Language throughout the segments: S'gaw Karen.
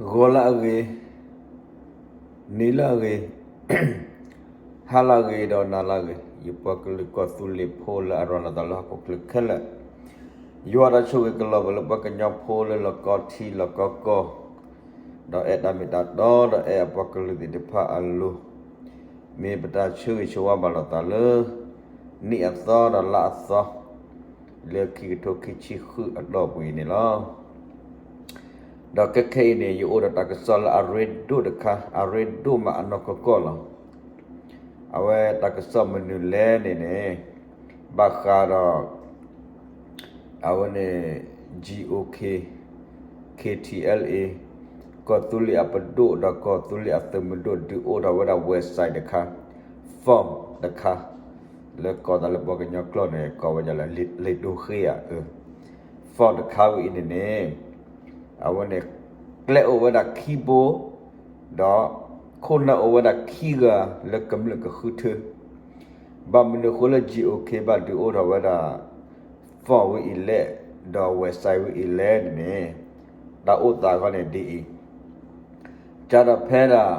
ဂီၤလၢအဂ့ၤ, နံၤလၢအဂ့ၤ, ဟါလၢအဂ့ၤ ဒီးနၤလၢအဂ့ၤ, ယပှၤကလုာ်ကီၢ်သူလ့ၤဖိလၢအရၤလီၤသးလၢဟီၣ်ခိၣ်ချၢခဲလၢာ်, ယွၤတၢ်ဆိၣ်ဂ့ၤကလီၤဘၣ်လၢပှၤကညီဖိလၢလီၢ်ကီထံလီၢ်ကီကီၢ်, ဒီးအဲၣ်တၢ်မ့ၢ်တၢ်တီ ဒီးအဲၣ်အပှၤကလုာ်သ့ၣ်တဖၣ်အလိၤ, မ့ၢ်ပတၢ်ဆၢဂ့ၤဆၢဝါဘၣ်လိာ်သးလၢ နံၣ်အသီဒီးလါအသီ လၢခံကထိခံဆံဃုအတီၢ်ပူၤအံၤန့ၣ်လီၤ. ဒီးခဲခဲအံၤန့ၣ် ယအိၣ်ဒီးတၢ်ကစီၣ်လၢအရ့ဒိၣ်တခါ, အရ့ဒိၣ်မးအနီၢ်ကီၢ်ကီၢ်လီၤ. အဝဲတၢ်ကစီၣ်မနုၤလဲၣ်န့ၣ်န့ၣ်, ဘၣ်ဃးဒီး အဝဲန့ၣ် GOK, KTLA, ကီၢ်သူလ့ၤအပဒိၣ်ဒီးကီၢ်သူလ့ၤအသုးမုၢ်ဒိၣ် ဒုးအိၣ်ထီၣ်ဝဲဒၣ် website တခါ, form တခါ, လၢကိးသးလၢပှၤကညီကျိာ်န့ၣ် ကိးဝဲဒၣ်လၢ လံာ်ဒိဃ့ဧါ, form တခါဝဲအံၤန့ၣ်န့ၣ်, အဝဲန့ၣ် ကျဲအိၣ်ဝဲဒၣ်ခံဘိ, ဒီးခိၣ်နၢ်အိၣ်ဝဲဒၣ်ခံဂၤလၢကမျၢၢ်ကဃုထၢ, ဘၣ်မနုၤအဃိလၢ GOK ဘၣ်ဒုးအိၣ်ထီၣ်ဝဲဒၣ် form ဝဲအံၤလဲၣ်, ဒီး website ဝဲအံၤလဲၣ်န့ၣ်န့ၣ်, တၢ်အိၣ်သးခီန့ၣ်ဒ်အံၤ, ကဒီးဖဲဒၣ်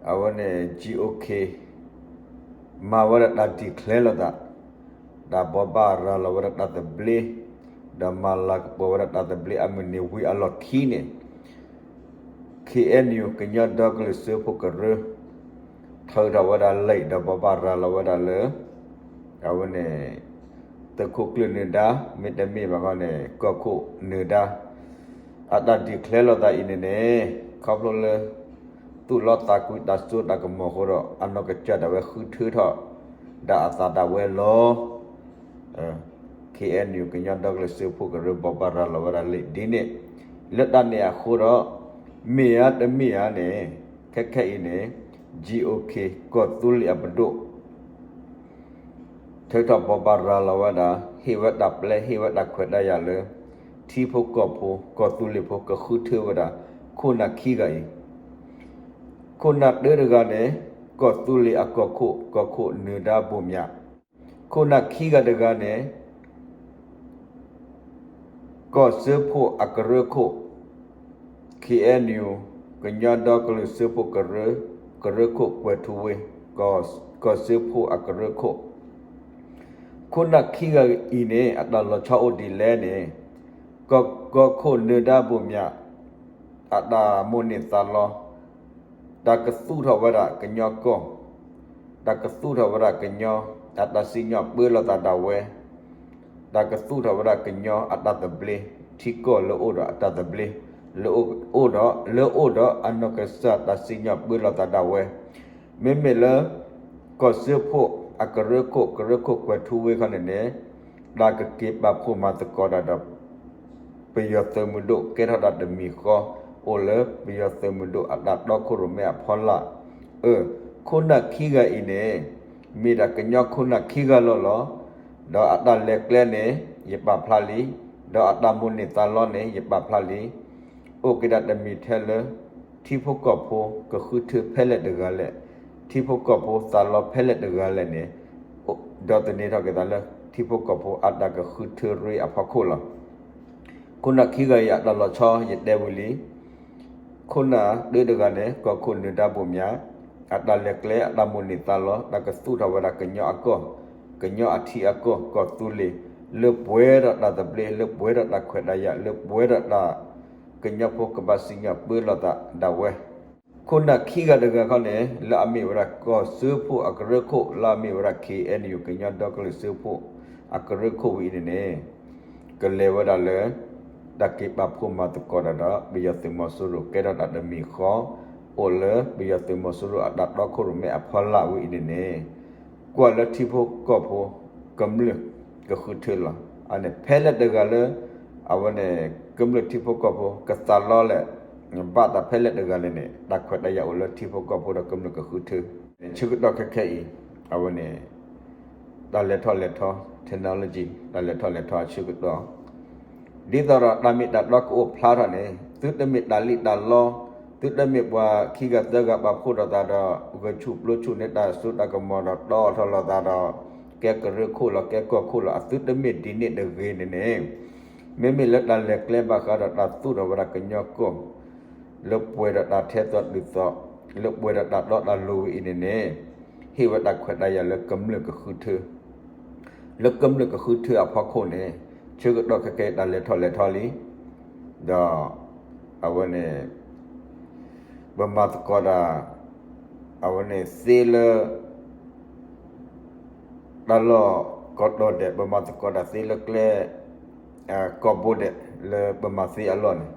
အဝဲန့ၣ် GOK မၤဝဲဒၣ်တၢ် declare လိာ်သး, တၢ်ဘိးဘၣ်ရၤလီၤဝဲဒၣ်တၢ်သဘျ့, ဒီးမၤလၤကပီၤဝဲဒၣ်တၢ်သဘျ့အမုၢ်နံၤဝံၤအလီၢ်ခံန့ၣ်, KNU ကညီဒီကလုာ်စၢဖှိၣ်ကရၢ ထုးထီၣ်ဝဲဒၣ်လံာ်ဒီးဘိးဘၣ်ရၤလီၤဝဲဒၣ်လၢ အဝဲန့ၣ် သုးခိၣ်ကျၢၢ်နၢၤဒါ မ့တမ့ၢ်ဘၣ်ခီန့ၣ် ကီၢ်ခိၣ်နၢၤဒါ အတၢ် declare လိာ်သးအံၤန့ၣ်န့ၣ်, ခီဖျိလၢ သူၣ်လီသးကွံတၢ်စိတၢ်ကမီၤအဃိဒီး အနီၢ်ကစၢ်ဒၣ်ဝဲဃုထၢထီၣ် ဒၣ်အသးဒၣ်ဝဲလီၤ. KNU ကညီဒီကလုာ်စၢဖှိၣ်ကရၢဘိးဘၣ်ရၤလီၤဝဲဒၣ်လံာ်ဒ်န့ၣ်, လၢတၢ်န့ၣ်အဃိဒီး မ့ၢ်ဧါတမ့ၢ်ဧါန့ၣ်, ခဲခဲအံၤန့ၣ် GOK ကီၢ်သူလ့ၤအပဒိၣ် ထုးထီၣ်ဘိးဘၣ်ရၤလီၤဝဲဒၣ်, ဟ့ၣ်ဝဲတၢ်ပျဲ ဟ့ၣ်ဝဲတၢ်ခွဲးတၢ်ယာ်လၢ ထံဖိကီၢ်ဖိ ကီၢ်သူလ့ၤဖိကဃုထၢဝဲဒၣ် ခိၣ်နၢ်ခံဂၤအံၤ, ခိၣ်နၢ်တၢတဂၤန့ၣ် ကီၢ်သူလ့ၤအကီၢ်ခိၣ် ကီၢ်ခိၣ်နၢၤဒါဘိၣ်မၠး, ခိၣ်နၢ်ခံဂၤတဂၤန့ၣ် ကီၢ်စၢဖှိၣ်အကရၢခိၣ် KNU ကညီဒီကလုာ်စၢဖှိၣ်ကရၢ ကရၢခိၣ်ကွဲၤထူဝ့ ကီၢ်စၢဖှိၣ်အကရၢခိၣ်, ခိၣ်နၢ်ခံဂၤအံၤန့ၣ် အတၢ်လီၤဆီအိၣ်ဒ်လဲၣ်န့ၣ်, ကီၢ်ခိၣ်နၢၤဒါဘိၣ်မၠး အတၢ်မိၣ်န့ၢ်သးလီ တၢ်ကသူၣ်ထီၣ်ဝဲဒၣ်ကညီကီၢ်, တၢ်ကသူၣ်ထီၣ်ဝဲဒၣ်ကညီအတၢ်စံၣ်ညီၣ်ပၢလီၤသးဒၣ်ဝဲ, တၢ်ကသူၣ်ထီၣ်ဝဲဒၣ်ကညီအတၢ်သဘျ့, ထံကီၢ်လၢအိၣ်ဒီးအတၢ်သဘျ့, လၢအိၣ်ဒီး လၢအိၣ်ဒီးအနီၢ်ကစၢ်တၢ်စံၣ်ညီၣ်ပၢလီၤသးဒၣ်ဝဲ, မ့မ့ၢ်လၢ ကီၢ်စၢဖှိၣ်အကရၢခိၣ် ကရၢခိၣ်ကွဲၤထူဝ့ခီန့ၣ်န့ၣ်, တၢ်ကက့ၤပာ်ဖှိၣ်မၤသကိးတၢ်ဒီး ပယီၤသုးမုၢ်ဒိၣ်ကဲထီၣ်တၢ်တမံၤဃီ, အိၣ်လၢပယီၤသုးမုၢ်ဒိၣ်အတၢ်တီခိၣ်ရိၣ်မဲအဖီလာ်, အၢ, ခိၣ်နၢ်ခံဂၤအံၤန့ၣ် မ့ၢ်ဒၣ်ကညီခိၣ်နၢ်ခံဂၤလီၤလီၤ, ဒီးအတၢ်လဲၤကျဲန့ၣ် ယပာ်ဖျါလံ, ဒီးအတၢ်မိၣ်န့ၢ်သးလီန့ၣ် ယပာ်ဖျါလံ, အိၣ်က့ၤဒၣ်တမံၤထဲလၢ ထံဖိကီၢ်ဖိကဃုထၢဖဲလဲၣ်တဂၤလဲၣ်, ထံဖိကီၢ်ဖိသးလီဖဲလဲၣ်တဂၤလဲၣ်န့ၣ်, ဒီးသန့ၤထီၣ်က့ၤသးလၢ ထံဖိကီၢ်ဖိအတၢ်ကဃုထၢရ့အဖီခိၣ်လီၤ. ခိၣ်နၢ်ခံဂၤအံၤအတၢ်လီၤဆီယတဲဝံၤလံ, ခိၣ်နၢ်တၢတဂၤန့ၣ် ကီၢ်ခိၣ်နၢၤဒါဘိၣ်မၠး, အတၢ်လဲၤကျဲအတၢ်မိၣ်န့ၢ်သးလီ တၢ်ကသူၣ်ထီၣ်ဝဲဒၣ်ကညီအကီၢ်, ကညီအထံအကီၢ် ကီၢ်သူလ့ၤ, လၢပှဲၤဒီးတၢ်သဘျ့, လၢပှဲၤဒီးတၢ်ခွဲးတၢ်ယာ်, လၢပှဲၤဒီးတၢ် ကညီဖိကဘၣ်စံၣ်ညီၣ်ပၢလီၤသးဒၣ်ဝဲ, ခိၣ်နၢ်ခံဂၤတဂၤခီန့ၣ် လၢအမ့ၢ်ဝဲဒၣ်ကီၢ်စၢဖှိၣ်အကရၢခိၣ် လၢအမ့ၢ်ဝဲဒၣ် KNU ကညီဒီကလုာ်စၢဖှိၣ်အကရၢခိၣ်ဝဲအံၤန့ၣ်န့ၣ်, ကလဲၤဝဲဒၣ်လၢ တၢ်က့ၤပာ်ဖှိၣ်မၤသကိးတၢ်ဒီး ပယီၤသုးမီၤစိရိၤကဲထီၣ်တၢ်တမံၤဃီ, အိၣ်လၢပယီၤသုးမီၤစိရိၤအတၢ်တီခိၣ်ရိၣ်မဲအဖီလာ်ဝဲအံၤန့ၣ်န့ၣ်, ကွၢ်လၢထံဖိကီၢ်ဖိကမျၢၢ်ကဃုထၢလီၤ. အန့ၣ် ဖဲလဲၣ်တဂၤလၢ အဝဲန့ၣ် ကမျၢၢ်ထံဖိကီၢ်ဖိကသးလီလဲၣ်, ဘၣ်သးဖဲလဲၣ်တဂၤလဲၣ်န့ၣ် တၢ်ခွဲးတၢ်ယာ်အိၣ်လၢထံဖိကီၢ်ဖိဒီးကမျၢၢ်ကဃုထၢ, ဆၢကတီၢ်ခဲခဲအံၤ အဝဲန့ၣ် တၢ်လဲၤထီၣ်လဲၤထီ technology တၢ်လဲၤထီၣ်လဲၤထီအဆၢကတီၢ် ဒ်သိးဒီးတၢ်မ့ၢ်တၢ်တီကအိၣ်ဖျါထီၣ်န့ၣ် သုတမ့ၢ်တၢ်လံၣ်တၢ်လီ, သုတမ့ၢ်ပှၤခံဂၤသၢဂၤပာ်ဖှိၣ်ထီၣ်သးဒီး ဂဲၤဆူၣ်ပျိဆူၣ်န့ၢ်တၢ်စိတၢ်ကမီၤဒီးတီအီၤထီၣ်လိာ်သးဒီး ကဲကရၢခိၣ်လီၤ ကဲကီၢ်ခိၣ်လီၤ အသုတမ့ၢ်ဒ်န့ၣ်တဂ့ၤန့ၣ်န့ၣ်, မ့မ့ၢ်လၢတၢ်လဲၤကျဲဘၣ်ဃးဒီးတၢ်သူၣ်ထီၣ်ဝဲဒၣ်ကညီကီၢ် လၢပှဲၤဒီးတၢ်ထဲသိးတုၤသိး, လၢပှဲၤဒီးတၢ်တီတၢ်လိၤဝဲအံၤန့ၣ်န့ၣ်, ဟ့ၣ်ဝဲတၢ်ခွဲးတၢ်ယာ်လၢကမျၢၢ်ကဃုထၢ, လၢကမျၢၢ်ကဃုထၢအဖီခိၣ်န့ၣ်, ဆၢကတီၢ်ခဲကဲတၢ်လဲၤထီၣ်လဲၤထီလံ, ဒီး အဝဲန့ၣ် ပမၤသကိးတၢ်, အဝဲန့ၣ်သ့လၢ တၢ်လီၢ်ကီတီၤဒဲး, ပမၤသကိးတၢ်သ့လၢကျဲ ကီၢ်ဘိဒဲး လၢပမၤသ့အလီၢ်န့ၣ်,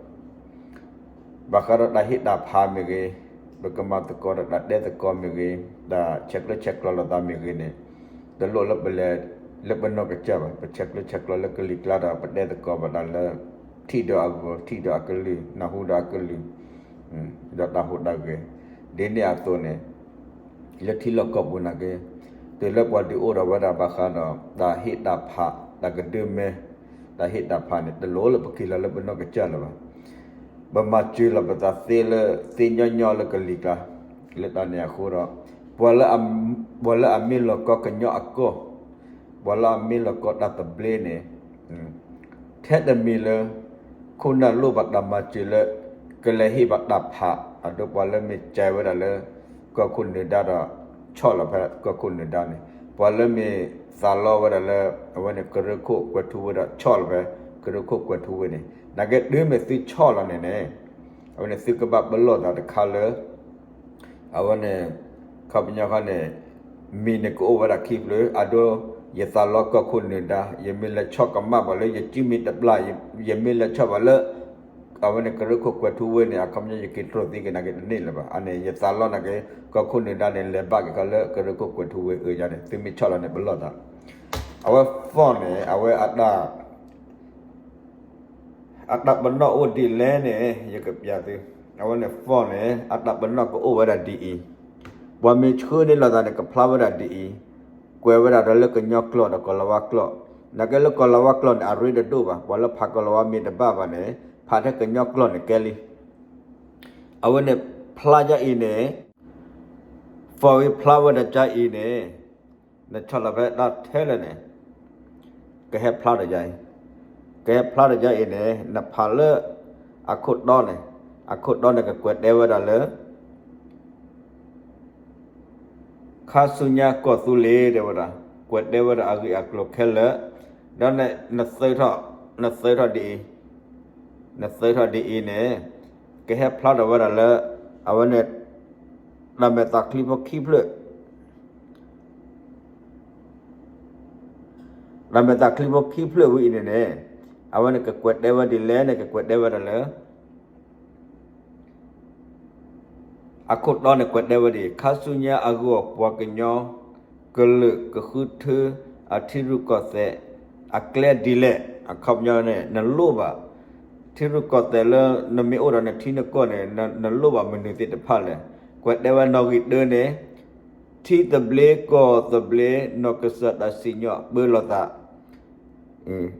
ဘၣ်ဃးဒီးတၢ်ဟ့ၣ်တၢ်ဖးမ့ၢ်ဂ့ၤ, ပကမၤသကိးဒီးတၢ်တဲသကိးမ့ၢ်ဂ့ၤ, တၢ်ဆဲးကျၢဆဲးကျိးလိာ်သးမ့ၢ်ဂ့ၤန့ၣ်, တလိၣ်လၢပလဲၤ လၢပနီၢ်ကစၢ်ဘၣ်, ပဆဲးကျၢဆဲးကျိးလၢကလံၤကျါဒီး ပတဲသကိးဘၣ်တၢ်လၢ ထံၣ်ဒီးအဂီၢ်, ထံၣ်ဒီးအကလုၢ်, နၢ်ဟူဒီးအကလုၢ်, ဒီးတၢ်ဟူးတၢ်ဂဲၤ, ဒ်န့ၣ်အသိးန့ၣ် လၢထံလီၢ်ကီၢ်ပူၤနာ်က့, တုၤလၢပှၤဒုးအိၣ်ဒီးဝဲဒၣ်ဘၣ်ဃးဒီး တၢ်ဟ့ၣ်တၢ်ဖး, တၢ်ကဒၢမဲ, တၢ်ဟ့ၣ်တၢ်ဖးန့ၣ် တလိၣ်လၢပက့ၤလီၤလၢပနီၢ်ကစၢ်လၢၤဘၣ်. ပမၤစၢၤလီၤပသးသ့လၢ သ့ညီညီလၢကလံၤကျါ, လၢတၢ်န့ၣ်အဃိဒီး ပှၤလၢအမ့ၢ်လီၤကီကညီအကီၢ်, ပှၤလၢအမ့ၢ်လီၤကီတၢ်သဘျ့န့ၣ် ထဲတမံၤလၢ ခိၣ်နၢ်လိၣ်ဘၣ်တၢ်မၤစၢၤလၢ ကလဲၤဟ့ၣ်ဘၣ်တၢ်ဖး, အဒိပှၤလၢမ့ၢ်ကဲဝဲဒၣ်လၢ ကီၢ်ခိၣ်နၢၤဒါဒီး ဆီၣ်လီၤဖဲကီၢ်ခိၣ်နၢၤဒါန့ၣ်, ပှၤလၢမ့ၢ်သးလီဝဲဒၣ်လၢ အဝဲန့ၣ်ကရၢခိၣ်ကွဲၤထူဝ့ဒီး ဆီၣ်လီၤဖဲ ကရၢခိၣ်ကွဲၤထူဝ့န့ၣ်, နာ်က့တုၤမ့ၢ်သုဆီၣ်လီၤန့ၣ်န့ၣ်, အဝဲန့ၣ်သုကဘၣ်ပလီၢ်သးတခါလၢ အဝဲန့ၣ် ခီပညီခီန့ၣ် မံၤန့ၣ်ကအိၣ်ဝဲဒၣ်ခံဖျၢၣ်, အဒိ ယသးလီကီၢ်ခိၣ်နၢၤဒါ, ယမ့ၢ်လဲၤဆီၣ်ကမၣ်ဘၣ်လၢယစုမံၤတဘျီ, ယမ့ၢ်လဲၤဆီၣ်ဘၣ်လၢ အဝဲန့ၣ်ကရၢခိၣ်ကွဲၤထူဝ့န့ၣ် အခီပညီယက့ၤတြီသံက့ၤနာ်က့တန့ၢ်လၢၤဘၣ်. အန့ၣ် ယသးလီနာ်က့ ကီၢ်ခိၣ်နၢၤဒါန့ၣ် လဲၤဘၣ်က့ၤခီလၢကရၢခိၣ်ကွဲၤထူဝ့အၢယါန့ၣ် သုမ့ၢ်ဆီၣ်လီၤန့ၣ် ပလီၢ်သး. အဝဲ form န့ၣ် အဝဲ အတၢ်ပနီၣ်အိၣ်ဒ်လဲၣ်န့ၣ် ယကပျးသု, အဝဲန့ၣ် form န့ၣ် အတၢ်ပနီၣ်ကအိၣ်ဝဲဒၣ်ဒ်အံၤ, ပှၤမ့ၢ်ဆှၢန့ၢ်လိာ်သးန့ၣ် ကဖျါဝဲဒၣ်ဒ်အံၤ, ကွဲးဝဲဒၣ်ဒီးလၢကညီကျိာ်ဒီးကီၤလၤဝါကျိာ်, နာ်က့လၢကီၤလၤဝါကျိာ်န့ၣ် အရ့တဒိၣ်ဘၣ်, ပှၤလၢဖးကီၤလၤဝါမ့ၢ်တဘၣ်ဘၣ်န့ၣ် ဖးထဲကညီကျိာ်န့ၣ်ကဲလံ. အဝဲန့ၣ်ဖျါဒ်အံၤန့ၣ် form ဖျါဝဲဒၣ်ဒ်အံၤန့ၣ် နဆီၣ်လီၤဖဲတၢ်ထဲလဲၣ်န့ၣ် ကဟဲဖျါဒီးယၤအံၤ, ကဟဲဖျါဒီးယၤအံၤန့ၣ် နဖးလၢ အခိၣ်တီန့ၣ်, အခိၣ်တီန့ၣ်ကကွဲးတဲဝဲဒၣ်လၢ ခါဆူညါကီၢ်သူလ့ၤတဲဝဲဒၣ်, ကွဲးတဲဝဲဒၣ်အဂ့ၢ်အကျိၤခဲလၢာ်, ဒီး နသုးထီၣ်ဒ်အံၤ, နသုးထီၣ်ဒ်အံၤန့ၣ် ကဟဲဖျါထီၣ်ဝဲဒၣ်လၢ အဝဲန့ၣ် တၢ်မဲာ်သးချံဖိခံဖျၢၣ် တၢ်မဲာ်သးချံဖိခံဖျၢၣ်ဝဲအံၤန့ၣ်န့ၣ် အဝဲန့ၣ်ကကွဲးတဲဝဲဒ်လဲၣ်န့ၣ် ကကွဲးတဲဝဲဒၣ်လၢ အခိၣ်တီန့ၣ်ကွဲးတဲဝဲဒ်အံၤ, ခါဆူညါအဂီၢ် ပှၤကညီကလုာ်ကဃုထၢ အထံရူၢ်ကီၢ်သဲး အကျဲဒ်လဲၣ်, အခီပညီန့ၣ် နလိၣ်ဘၣ် ထံရူၢ်ကီၢ်သဲးလၢနမ့ၢ်အိၣ်ဒီးနထံနကီၢ်န့ၣ် နလိၣ်ဘၣ်မနုၤသ့ၣ်တဖၣ်လဲၣ်. ကွဲးတဲဝဲနီၣ်ဂံၢ်တၢန့ၣ် ထံသဘျ့ကီၢ်သဘျ့ နီၢ်ကစၢ်တၢ်စံၣ်ညီၣ်ပၢလီၤသး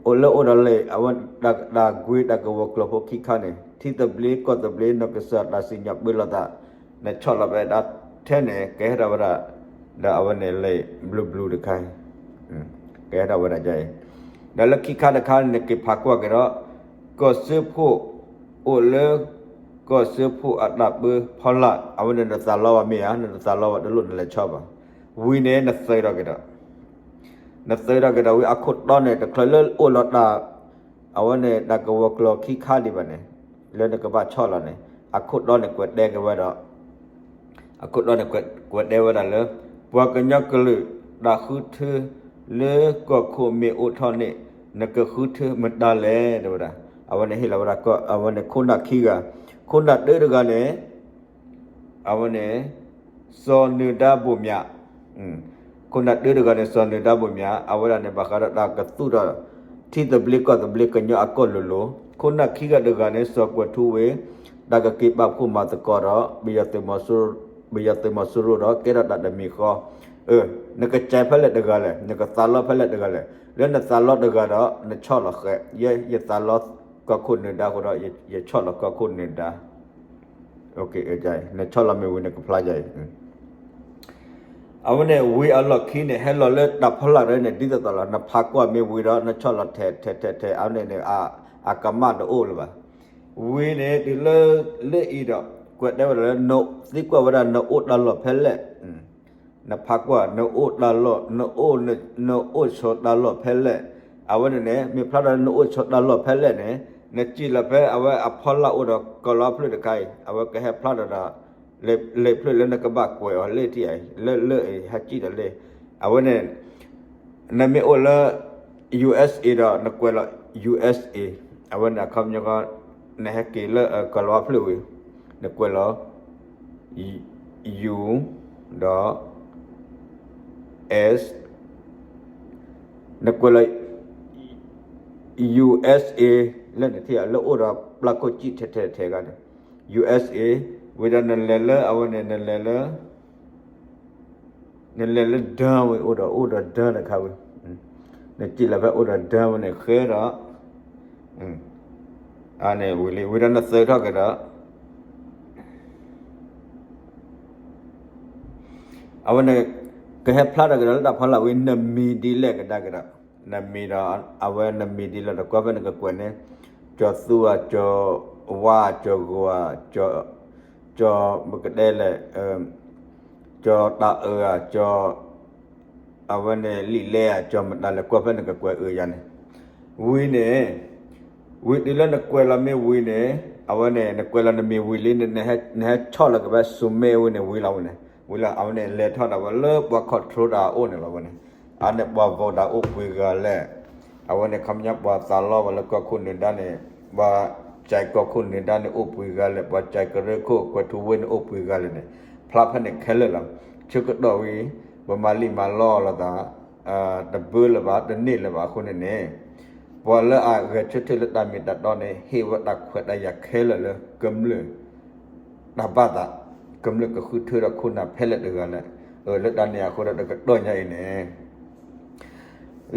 အိၣ်လၢအိၣ်ဒီးလံာ် အဝဲတၢ်ကွဲးတၢ်ကဝီၤကျိာ်ဖိခံခါန့ၣ် ထံသဘျ့ကီၢ်သဘျ့ နီၢ်ကစၢ်တၢ်စံၣ်ညီၣ်ပၢလီၤသး နဆီၣ်လီၤဖဲဒၣ်ထဲန့ၣ် ကဟဲထီၣ်ဝဲဒၣ် ဒီးအဝဲန့ၣ်လံာ်ဘျုးဘျုးတခါအံၤ ကဟဲထီၣ်ဝဲဒၣ်အံၤ ဒီးလၢခံခါတခါန့ၣ် နက့ၤဖးကွၢ်က့ၤဒီး ကီၢ်စၢဖှိၣ် အိၣ်လၢ ကီၢ်စၢဖှိၣ်အတၢ်ပၢဖီလာ် အဝဲန့ၣ်နသးလီဝဲမ့ၢ်ဧါ နတသးလီဝဲတလိၣ်နလဲၤဆီၣ်ဘၣ်. ဝံၤန့ၣ်နသုးထီၣ်က့ၤဒီး နသုးထီၣ်က့ၤဒီးဝံၤအခိၣ်တီန့ၣ် တချုးလၢအိၣ်လီၤတၢ် အဝဲန့ၣ်တၢ်ကဝီၤကျိာ်ခံခါဒံးဘၣ်န့ၣ် လၢနကဘၣ်ဆီၣ်လီၤန့ၣ် အခိၣ်တီန့ၣ်ကွဲးတဲက့ၤဝဲဒီး အခိၣ်တီန့ၣ်ကွဲးတဲဝဲဒၣ်လၢ ပှၤကညီကလုာ်တၢ်ဃုထၢလၢကီၢ်ခိၣ်မ့ၢ်အိၣ်ထီၣ်န့ၣ် နကဃုထၢမတၤလဲၣ် တဲဝဲဒၣ်. အဝဲန့ၣ်ဟ့ၣ်လီၤဝဲဒၣ် အဝဲန့ၣ်ခိၣ်နၢ်ခံဂၤ ခိၣ်နၢ်တၢတဂၤန့ၣ် အဝဲန့ၣ် စီၤနၢၤဒါဘိၣ်မၠး ခိၣ်နၢ်တၢတဂၤန့ၣ် စီၤနၢၤဒါဘိၣ်မၠး အဝဲဒၣ်န့ၣ် ဘၣ်ဃးဒီးတၢ်ကသူၣ်ထီၣ် ထံသဘျ့ကီၢ်သဘျ့ကညီအကီၢ်လိၤလိၤ, ခိၣ်နၢ်ခံဂၤတဂၤန့ၣ် စီၤကွဲၤထူဝ့ တၢ်ကက့ၤပာ်ဖှိၣ်မၤသကိးဒီး ပယီၤသုးမီၤစိရိၤဒီး ကဲထီၣ်တၢ်တမံၤဃီ, နကစဲးဖဲလဲၣ်တဂၤလဲၣ်, နကသးလီဖဲလဲၣ်တဂၤလဲၣ်, လၢနသးလီတဂၤဒီး နဆီၣ်လီၤဃဲ, ယဲယသးလီကီၢ်ခိၣ်နၢၤဒါအဃိဒီး ယဆီၣ်လီၤကီၢ်ခိၣ်နၢၤဒါ နဆီၣ်လီၤမ့ၢ်ဝံၤနကဖျါယၤအံၤ အဝဲန့ၣ်ဝံၤအလီၢ်ခံန့ၣ် ဟဲလီၤလၢတၢ်ဖီလာ်တၢ်န့ၣ် ဒ်သိးသိးလီၤ နဖးကွၢ်မ့ၢ်ဝံၤဒီး နဆီၣ်လီၤထဲထဲထဲထဲ အဝဲန့ၣ်န့ၣ် အကမၣ်တအိၣ်လၢၤဘၣ်. ဝံၤန့ၣ် တုၤလၢလၢအံၤဒီး ကွဲးတဲဝဲဒၣ်လၢ သံကွၢ်ဝဲဒၣ် နအိၣ်တၢ်လီၢ်ဖဲလဲၣ်, နဖးကွၢ် နအိၣ်တၢ်လီၢ် နအိၣ် နအိၣ်ဆိးတၢ်လီၢ်ဖဲလဲၣ်, အဝဲန့ၣ်န့ၣ် မ့ၢ်ဖျါဒီးနအိၣ်ဆိးတၢ်လီၢ်ဖဲလဲၣ်န့ၣ် နစံၣ်လီၤဖဲအဝဲအဖီလာ်အိၣ်ဒီးကီၤလၤဝါဖျၢၣ်တခါအံၤ အဝဲကဟဲဖျါဒီးဒီး လံာ်ဖျၢၣ်လၢနကဘၣ်ကွဲးအီၤလၢထံၣ်အံၤ လၢလၢအံၤ ဟဲစံၣ်ဒီးလၢ အဝဲန့ၣ် နမ့ၢ်အိၣ်လၢ ယူႇအၢၣ်စ်အ့ ဒီးနကွဲးလီၤ ယူၢ်အၢၣ်စ်အ့ အဝဲန့ၣ်အခီပညီ နဟဲက့ၤလၢကီၤလၤဝါဖျၢၣ်ဝံၤ နကွဲးလီၤ ယူၢ် ဒီး အၢၣ်စ် နကွဲးလီၤ ယူႇအၢၣ်စ်အ့ လၢနထံၣ်အလၢအိၣ်ဒီးပျၢ်ခိၣ်စံၣ်ထဲထဲထဲဂၤန့ၣ် ယူႇအၢၣ်စ်အ့ ဝံၤဒီးနလဲၤလၢအဝဲန့ၣ် နလဲၤလၢ နလဲၤလၢ done ဝံၤ အိၣ်ဒီး အိၣ်ဒီး done တခါဝံၤ နစံၣ်လီၤဖဲအိၣ်ဒီး done ဝံၤန့ၣ် ဃဲဒီး အန့ၣ်ဝံၤလံ ဝံၤဒီးနသုးထီၣ်ကဒီး အဝဲန့ၣ် ကဟဲဖျါထီၣ်ကဒီးလၢတၢ်ဖီလာ်ဝံၤ နမံၤဒ်လဲၣ်ကဒါကဒီး နမံၤဒီး အဝဲနမံၤဒ်လဲၣ်ဒီး ကွၢ်ဖဲနကကွဲးန့ၣ် ကၠီၤသူဧါ ကၠီၤဝါ ကၠီၤဂီၤဧါ ကၠီၤ ပကတဲလဲၣ် ကၠီၤတၢ်အၢဧါ ကၠီၤ အဝဲန့ၣ်လံာ်လဲဧါ ကၠီၤမတၤလဲၣ် ကွၢ်ဖဲနကကွဲးအၢယၤန့ၣ် ဝံၤန့ၣ် ဝံၤတုၤလၢနကွဲးလီၤမ့ၢ်ဝံၤန့ၣ် အဝဲန့ၣ် နကွဲးလီၤနမံၤဝံၤလံန့ၣ် နဟဲဆီၣ်လီၤက့ၤဖဲ submit ဝံၤန့ၣ် ဝံၤလီၤဝဲန့ၣ် ဝံၤလီၤ အဝဲန့ၣ် လဲၤထီၣ်ဒၣ်ဝဲလၢပှၤ control တၢ်အအိၣ်န့ၣ်လီၤဝဲန့ၣ် အန့ၣ်ပှၤ vote တၢ်အိၣ်ပှဲၤဂၤလဲၣ် အဝဲန့ၣ် ခီပညီပှၤသးလီဝဲလၢကီၢ်ခိၣ်နၢၤဒါန့ၣ် ပှၤစဲးကီၢ်ခိၣ်နၢၤဒါန့ၣ်အိၣ်ပှဲၤဂၤလဲၣ် ပှၤစဲးကရၢခိၣ်ကွဲးထူဝ့န့ၣ်အိၣ်ပှဲၤဂၤလဲၣ်န့ၣ် ဖျါဖဲန့ၣ်ခဲလၢာ်လီၤ. ဆၢကတီၢ်ဝံၤ ပမၤလံာ်မၤလီလိာ်သး တဘၢလၢၤဘၣ် တန့ၢ်လၢၤဘၣ်အဃိန့ၣ်န့ၣ် ပှၤလၢအဂဲၤဆၢထၢၣ်လၢတၢ်မ့ၢ်တၢ်တီန့ၣ် ဟ့ၣ်ဝဲတၢ်ခွဲးတၢ်ယာ်ခဲလၢာ်လၢကမျၢၢ် တၢ်ဘၣ်သး ကမျၢၢ်ကဃုထၢဒီးခိၣ်နၢ်ဖဲလဲၣ်တဂၤလဲၣ်. လၢတၢ်န့ၣ်အဃိဒီးတကတီၢ်ညါအံၤန့ၣ်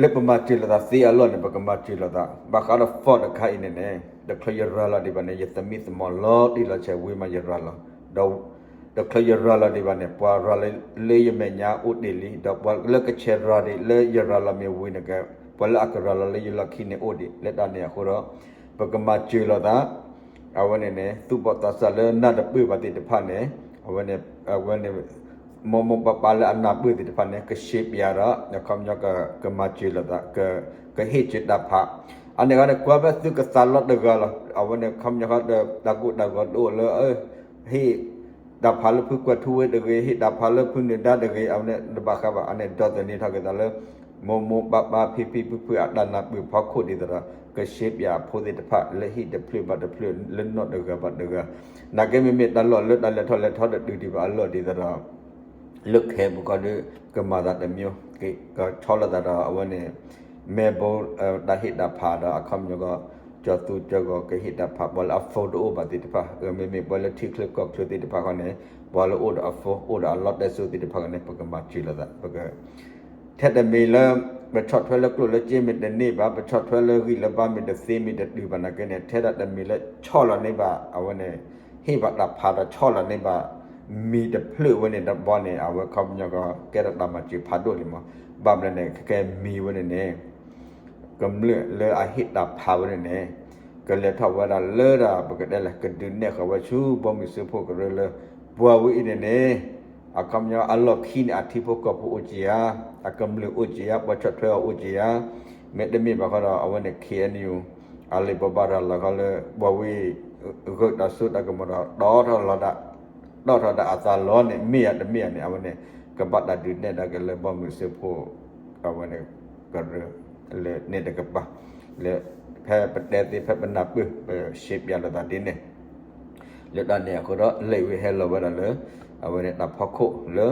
လၢပမၤစၢၤလိာ်သးသ့အလီၢ်န့ၣ် ပကမၤစၢၤလိာ်သး ဘၣ်ဃးဒီး form တခါအံၤန့ၣ်န့ၣ် တချုးယရၤလီၤဒံးဘၣ်န့ၣ် ယသမံသမိးလီၤတံၢ်လီၤဆဲးဝံၤမးယရၤလီၤ ဒီး တချုးယရၤလီၤဒံးဘၣ်န့ၣ် ပှၤရၤလၢယမဲာ်ညါအိၣ်တ့ၢ်လံ ဒီးပှၤလၢကဆဲးရၤဒံးလၢယရၤလီၤမ့ၢ်ဝံၤန့ၣ်က ပှၤလၢအကရၤလီၤလၢယလီၢ်ခံန့ၣ်အိၣ်ဒံး လၢတၢ်န့ၣ်အဃိဒီး ပကမၤစၢၤလိာ်သး အဝဲန့ၣ်န့ၣ် သူၣ်ဘီၣ်သးစၢ်လၢနၢ်တပၢၢ်ဘၣ်သ့ၣ်တဖၣ်န့ၣ် အဝဲန့ၣ် အဝဲန့ၣ် မိၢ်မိၢ်ပၢ်ပၢ်လၢအနၢ်ပၢၢ်သ့ၣ်တဖၣ်န့ၣ် ကရှဲပၠးဒီး အခီပညီ ကမၤစၢၤလိာ်သး ကဟ့ၣ်စၢၤတၢ်ဖး အန့ၣ်ဂၤန့ၣ် ကွၢ်ဖဲသုကသးလီတဂၤလီၤ အဝဲန့ၣ် ခီပညီဃီဒီး တၢ်ကိၢ်တၢ်ဂီၤတအိၣ်လၢ ဟ့ၣ်တၢ်ဖးလၢဖုကွဲးထူဝ့တဂ့ၤ ဟ့ၣ်တၢ်ဖးလၢဖုနၢၤဒါတဂ့ၤ အဝဲန့ၣ်တဘၣ်ဃးဘၣ် အန့ၣ်ဒီသန့ၤထီၣ်က့ၤသးလၢ မိၢ်မိၢ်ပၢ်ပၢ်ဖံဖံဖုဖုအတၢ်နၢ်ပၢၢ်ဖီခိၣ်ဒ်သိးဒီး ကရှဲပၠးအဖိသ့ၣ်တဖၣ် လၢဟံၣ်တဖျၢၣ်ဘါတဖျၢၣ် လၢနီၢ်တဂၤဘၣ်တဂၤ နာ်က့မ့မ့ၢ်တၢ်လီၢ်လၢတၢ်လဲၤထီၣ်လဲၤထီတတုၤဒံးဘၣ်အလီၢ်ဒ်သိးဒီး လၢခဲပူၤကီၢ်ဒီး ကမၤသးတမံၤ ကဆီလီၤသးဒီးအဝဲန့ၣ် မဲဘိ တၢ်ဟ့ၣ်တၢ်ဖးဒီးအခီပညီကီၢ် ကၠီၤသူကၠီၤဂီၤကဟ့ၣ်တၢ်ဖး ပှၤလၢအ phone တအိၣ်ဘၣ်သ့ၣ်တဖၣ် မ့မ့ၢ်ပှၤလၢထံချၢကီၢ်ချၢသ့ၣ်တဖၣ်ဃီန့ၣ် ပှၤလၢအိၣ်ဒီးအ phone အိၣ်ဒီးအလီတဲစိသ့ၣ်တဖၣ်ဃီန့ၣ် ပကမၤစၢၤလိာ်သး ပက ထဲတမံၤလၢ ပဆီၣ်ထွဲလၢကျိၣ်လၢစ့မ့ၢ်တန့ၢ်ဘၣ် ပဆီၣ်ထွဲလၢဂံၢ်လၢဘါမ့ၢ်တသ့မ့ၢ်တတုၤဘၣ်နာ်က့န့ၣ် ထဲဒၣ်တမံၤလၢဆီၣ်လီၤန့ၢ်ဘၣ် အဝဲန့ၣ် ဟ့ၣ်ဘၣ်တၢ်ဖးဒီးဆီၣ်လီၤန့ၢ်ဘၣ် မံၤတဖျၢၣ်ဝဲန့ၣ်တဘီန့ၣ် အဝဲခီပညီကီၢ် ကဲထီၣ်တၢ်မၤစၢၤဖးဒိၣ်လံမး ဘၣ်မနုၤန့ၣ် ကကဲမံၤဝဲန့ၣ်န့ၣ် ကမျၢၢ်လၢအဟ့ၣ်တၢ်ဖးဝဲန့ၣ်န့ၣ် ကလဲၤထီၣ်ဝဲဒၣ်လၢဒၣ် ပကတဲလဲၣ် ကဒုးနဲၣ်ဃီၤဝဲဆူဘီမုၢ်စၢဖှိၣ်ကရၢလၢ ပှၤဝဲအံၤန့ၣ်န့ၣ် အခီပညီအလီၢ်ခံန့ၣ် အထံဖိကီၢ်ဖိအိၣ်က့ၤဧါ, အကမျၢၢ်အိၣ်က့ၤဧါ, ပှၤဆီၣ်ထွဲအီၤအိၣ်က့ၤဧါ, မ့တမ့ၢ်ဘၣ်ဃီဒီး အဝဲန့ၣ် ခ့ၣ်အဲၣ်ယူၣ် အလံာ်ဘိးဘၣ်ရၤလီၤဃီလၢ ပှၤဝဲအံၤ ဂုာ်တၢ်စိတၢ်ကမီၤဒီး တီထီၣ်လီၤဒၣ် တီထီၣ်ဒၣ်အသးလီၤန့ၣ် မ့ၢ်ဧါတမ့ၢ်ဧါန့ၣ် အဝဲန့ၣ် ကဘၣ်တၢ်ဒုးနဲၣ်ဒၣ်က့ၤလၢဘီမုၢ်စၢဖှိၣ် အဝဲန့ၣ် ကရၢ လၢန့ၣ်တကပၤ လၢ ဖဲပတဲသ့ ဖဲပနၢ်ပၢၢ် ပရှဲပၠးလိာ်သးဒ်န့ၣ် လၢတၢ်န့ၣ်အဃိဒီး လၢဝံၤဟဲလီၤဝဲဒၣ်လၢ အဝဲန့ၣ်တၢ်ဖီခိၣ်လၢ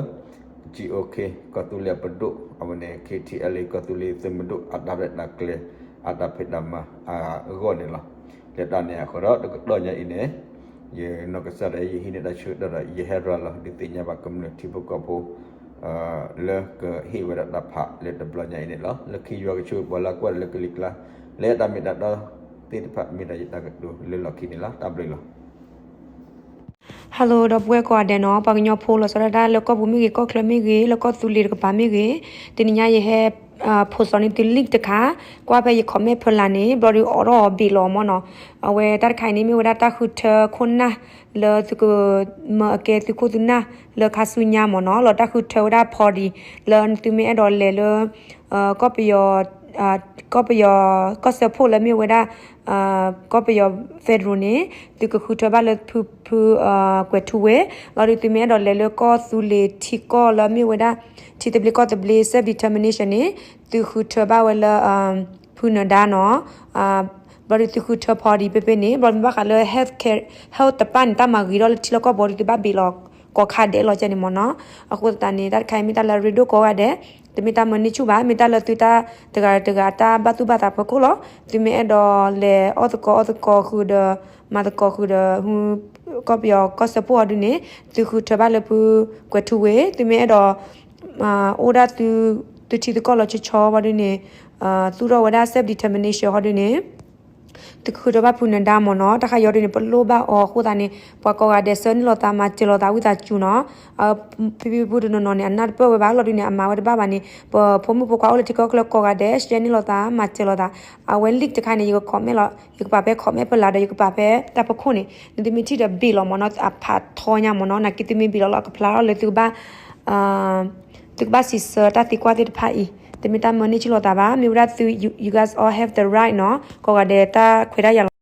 GOK ကီၢ်သူလ့ၤအပဒိၣ် အဝဲန့ၣ် KTLA ကီၢ်သူလ့ၤသုးမုၢ်ဒိၣ် အတၢ်ရဲၣ်တၢ်ကျဲၤ အတၢ်ဖံးတၢ်မၤအဂီၢ်န့ၣ်လီၤ. လၢတၢ်န့ၣ်အဃိဒီး တကတီၢ်ညါအံၤန့ၣ် ယနီၢ်ကစၢ်ဒီး ယဟံးန့ၢ်တၢ်ဆၢကတီၢ်ဒီး ယဟဲရၤလီၤဒုးသ့ၣ်ညါဘၣ်ကမျၢၢ်ထံဖိကီၢ်ဖိ လၢကဟ့ၣ်ဝဲဒၣ်တၢ်ဖးလၢတဘျီညါအံၤန့ၣ်လီၤ. လၢခံယွၤကဆိၣ်ဂ့ၤပှၤလၢအကွၢ်တၢ်လၢကလံၤကျါ လၢတၢ်မ့ၢ်တၢ်တီသ့ၣ်တဖၣ် မ့ၢ်ဒၣ်ယတၢ်ကတိၤလၢလီၢ်ခံန့ၣ်လီၤ. တၢ်ဘျုးလီၤ. Hello ဒီပုၢ်ဝဲၢ်ကိးဂၤဒဲးနီၤ, ပှၤကညီဖိလီၤဆီဒၣ်တၢ် လၢကီၢ်ပူၤမ့ၢ်ဂ့ၤ ကီၢ်ချၢမ့ၢ်ဂ့ၤ လၢကီၢ်သူလ့ၤတကပၤမ့ၢ်ဂ့ၤ, တနံၤညါယဟဲ post န့ၣ်သု link တခါ, ကွၢ်ဖဲယ comment ဖီလာ်န့ၣ် ဘျီဒုးအိးထီၣ်အီၤဘ့ၣ်လီၤမ့ၢ်နီၤ. အဝဲတၢ်တခါအံၤန့ၣ် မ့ၢ်ဝဲဒၣ်တၢ်ဃုထၢခိၣ်နၢ် လၢသုကမၤအကဲသုခိၣ်သုနၢ်လၢခါဆူညါမ့ၢ်နီၤ, လီၤတၢ်ဃုထၢဝဲဒၣ် party လၢသုမ့ၢ်အဲၣ်ဒိးလဲၤလၢ ကီၢ်ပယီၤ ကီၢ်ပယီၤ ကီၢ်စၢဖှိၣ်လၢမ့ၢ်ဝဲဒၣ် ကီၢ်ပယီၤ federal န့ၣ် သုကဃုထၢဘၣ်လၢဖု ဖု ကွဲးထူဝ့ၣ်, လီၤဒုးသုမ့ၢ်အဲၣ်ဒိးလဲၤလၢကီၢ်သူလ့ၤထံကီၢ်လၢမ့ၢ်ဝဲဒၣ် ထံသဘျ့ကီၢ်သဘျ့ self determination န့ၣ် သုဃုထၢဘၣ်ဝဲလၢ ဖုနဒါနီၤ. ဘျီဒုးသုဃုထၢ party ဖဲဖဲန့ၣ် ဘျီမ့ၢ်ဘၣ်ဃးလၢ health care health တပၣ်န့ၣ် တၢ်မၤဂ့ၤထီၣ်လၢထံလီၢ်ကီၢ်ပူၤဒုး သုဘၣ်ဘ့ၣ်လီၤကိးခါဒဲးလီၤကဲန့ၣ်မ့ၢ်နီၤ. အဃိသတးန့ၣ် တၢ်တခါအံၤမ့ၢ်တၢ်လၢအရ့ဒိၣ်ကိးဂၤဒဲး, တမ့ၢ်တၢ်မၢန့ၢ်ဆူၣ်ဘၣ်, မ့ၢ်တၢ်လၢသုတၢ်တဂၤတဂၤတၢ်ဘၣ်သူၣ်ဘၣ်သးဖီခိၣ်လီၤ. သုမ့ၢ်အဲၣ်ဒိးလဲၤအီၣ်သကိးအီသကိးဃုာ်ဒီး မၤသကိးဃုာ်ဒီး ကီၢ်ပယီၤကီၢ်စၢဖှိၣ်အီၤဒုန့ၣ် သုဃုထၢဘၣ်လၢဖုကွဲးထူဝ့ၣ်, သုမ့ၢ်အဲၣ်ဒိး အိၣ်ဒၣ်သု သုထံသုကီၢ်လီၤဆီဆီဘၣ်ဒုန့ၣ် သူၣ်ထီၣ်ဝဲဒၣ် self determination ဟီဒုန့ၣ် သုကဃုထၢဘၣ်ဖုနဒါမ့ၢ်နီၤ. တၢ်ခါအံၤဒုန့ၣ် ပလိၣ်ဘၣ်အီၤအဃိသတးန့ၣ် ပှၤကိးဂၤဒဲးဆၢန့ၢ်လိာ်သး မၤစၢၤလိာ်သးဝံသးစူၤနီၤ. ဖံဖံဖုဖုတနီၤနီၤန့ၣ် အနၢ်တပၢၢ်ဝဲဘၣ်လီၤဒုန့ၣ် အမၤဝဲတဘၣ်ဘၣ်န့ၣ် ပဖိမုၣ်ဖိခွါအိၣ်လၢထံကီၢ်ချၢကိးဂၤဒဲး ဆှဲန့ၢ်လိာ်သး မၤစၢၤလိာ်သး. အဝဲ link တခါန့ၣ် ယက comment လီၤ, ယကပာ်ဖဲ comment ဖီလာ်ဒီး ယကပာ်ဖဲတၢ်ဖီခိၣ်န့ၣ် နသုမ့ၢ်ထံၣ်ဒီးဘ့ၣ်လီၤမ့ၢ်နီၤ, အဖးထီညါမ့ၢ်နီၤ, နာ်က့သုမ့ၢ်ဘ့ၣ်လီၤလီၤ ကဖျါထီၣ်လၢသုကဘၣ် သုကဘၣ်စံးဆၢတၢ်သံကွၢ်သ့ၣ်တဖၣ်အံၤ, တမ့ၢ်တၢ်မၢန့ၢ်ဆူၣ်လိာ်သးဘၣ်, မ့ၢ်ဝဲဒၣ်သု you guys all have the right နီၤ, ကိးဂၤဒဲးတၢ်ခွဲးတၢ်ယာ်လီၤ.